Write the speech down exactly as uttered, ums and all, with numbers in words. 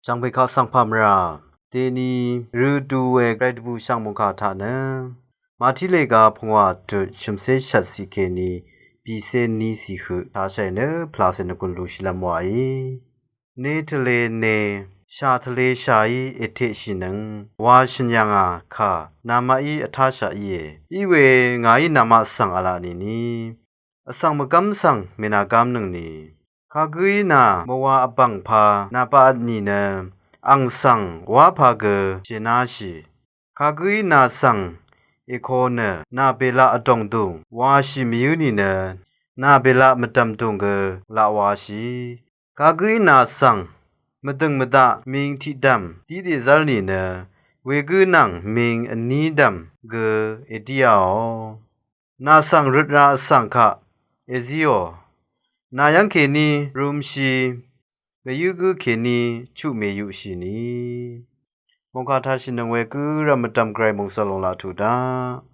Shvngpè kaq svng pà mvrà deni rø du we gvray dvbù shv̀ng mòngkà taq nø Màtí lèga pungwà tut shø̀mcé shvtcì kèní bìcé nícì høq tashàì nø pvlàcè nvgùn lushìlv́m wàí. Ne tvlē ne, shà tvlē shàí èteqshìnøng wa shø̀n yà ngà kà namaqí vtáshaq íe. Iwe ngàí namaq svng v̄la nìni vsvng mvgv́m svng mènàgámnøngni. Kagǿí nà mvwa vbv̀ngpā nà baq nìnø ang svng wápā gø jènáshì. Kagǿí nà svng èko nø nà bèlaq vdòngdùng washì mvyǿ nìnø nà bèlaq mvdv̀mdùng gø laq washì. Kagǿí nà svng mvdø̀ng mvdaq ming tiqdv̀m dí dèzv́r nìnø wegǿ nvng ming vní dv̀m gø èdíāò. Nà svng røt ra vsvng kaq èzíò. Nà yv́ng kèní rūmshi, mèyǿ gǿ kèní chuq mèyuqshì ni. Mòngkà tashìnøng we gǿrvm mvdv̀m gvray mòngsvlòng laq tuq daq.